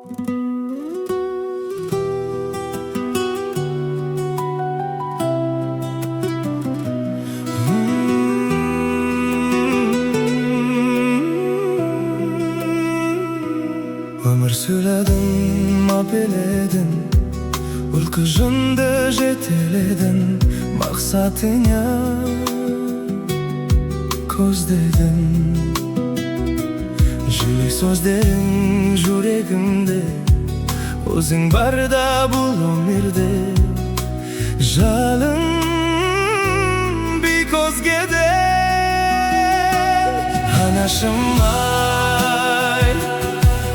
Өмір сөйледің, мәпеледің, Ұл-қызыңды жетеледің, Мақсатыңа көздедің. Жылы сөздерің жүрегімде, Өзің барда бұл өмірде, Жалын бір өзгеден. Анашым ай,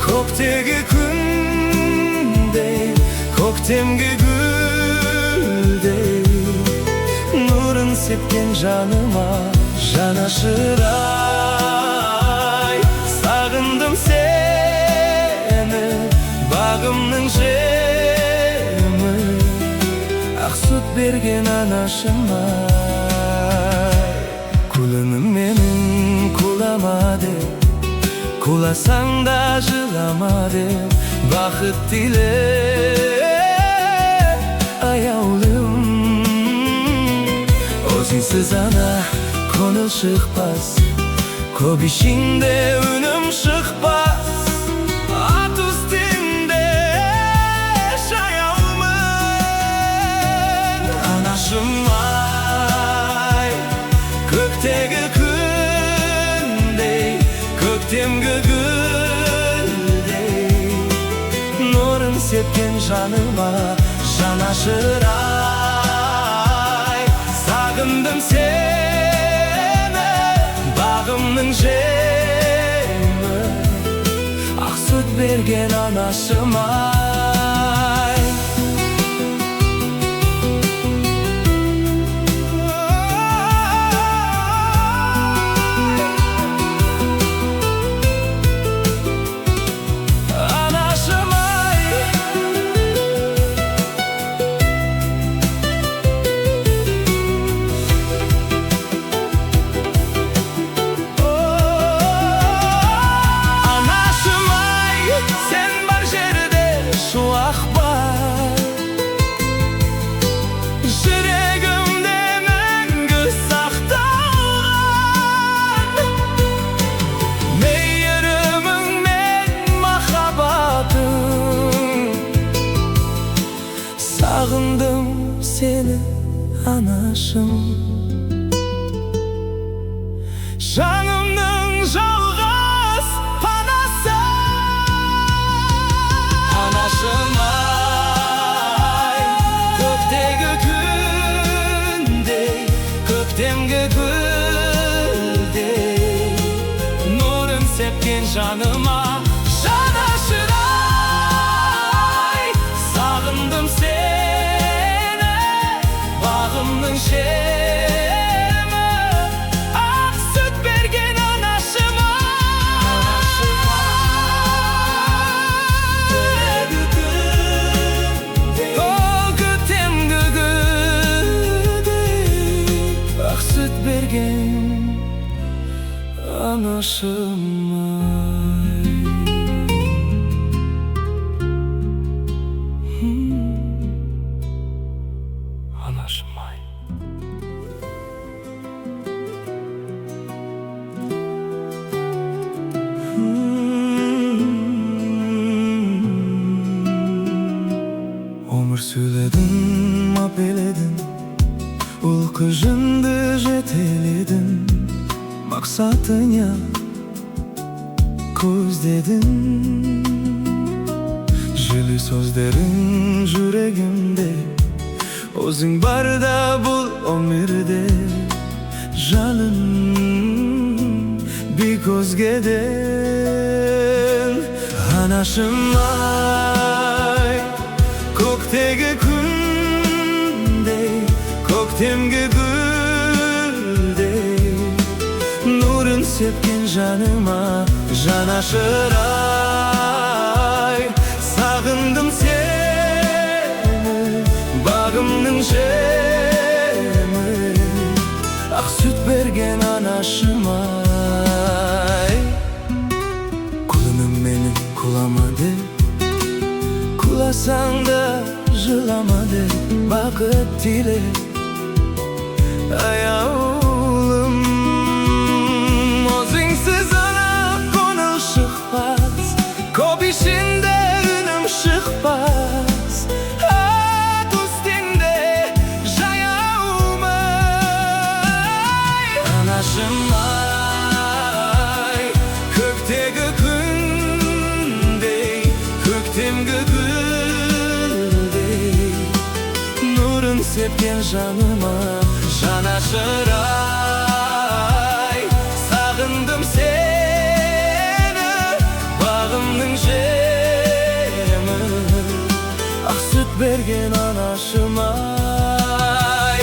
көктегі күндей, Көктемгі гүлдей, Нұрын сепкен жаныма, Жанашыр ай. Сағындым сені, Бағымның жемі, Ақ сүт берген анашым ай. Құлыным менің, құлама деп, Құласаң да жылама деп, Бақыт тіле, аяулым. Өзіңсіз, ана, көңіл шықпас, Көп ішінде үнім шықпас, Ат үстінде жаяумын. Анашым ай, көктегі күндей, Көктемгі гүлдей, Нұрын сепкен жаныма, Жанашыр ай. Сағындым сені, Бағымның жемі, Ақ сүт берген анашым ай. Анашым ай. Анашым ай, сен бар жерде шуақ бар, Жүрегімде мәңгі сақталған. Мейірімің мен махаббатың, Сағындым сені, анашым, Жанымның жалғыз панасы. Анашым ай, көктегі күндей, Көктемгі гүлдей, Нұрын сепкен жаныма, Жанашыр ай. Сағындым сені, Бағымның жемі, Ақ сүт берген анашым ай. О, көктемгі гүлдей, Ақ сүт берген анашым ай. Анашым ай. Өмір сөйледің, мәпеледің, Ұл-қызыңды жетеледің, Мақсатыңа көздедің. Жылы сөздерің жүрегімде, Өзің барда бұл өмірде, Жалын бір өзгеден. Анашым ай, көктегі күндей, Көктемгі гүлдей, Нұрын сепкен жаныма, Жанашыр ай. Сағындым сені, Бағымның жемі, Ақ сүт берген анашым ай. Құлыным менің, құлама деп, Жыласаң да, жылама деп бақыт тілеп, аяулым. Өзіңсіз ана көңіл шықпас, көп ішінде үнім шықпас. Ат үстінде жаяумын. Анашым ай, көктегі күндей, көктемгі гүлдей, нұрын сепкен жаныма, жанашыр ай. Сағындым сені, бағымның жемі, ақ сүт берген анашым ай.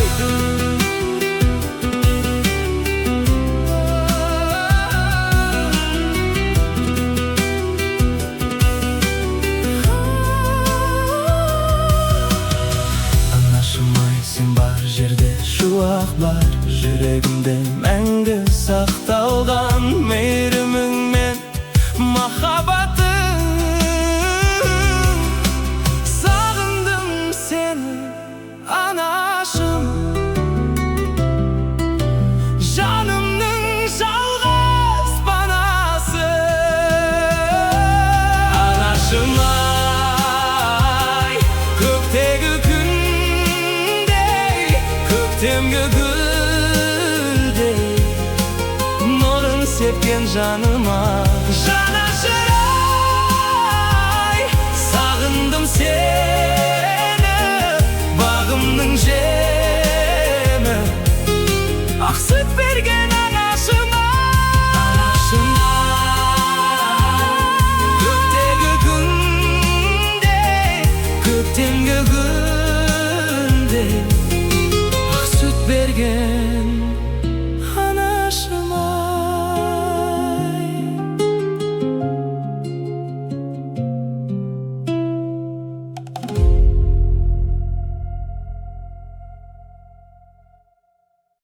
Анашым ай, сен бар жерде шуақ бар. Жүрегімде мәңгі сақталған мейірімің мен махаббатың. Сағындым сені, анашым, жанымның жалғыз панасы. Анашым ай, көктегі күндей, көктемгі гүлдей, нұрын сепкен жаныма, жанашыр ай. Сағындым сені, бағымның жемі, ақ сүт берген анашым ай. Анашым ай, көктегі күндей, көктемгі гүлдей, ақ сүт берген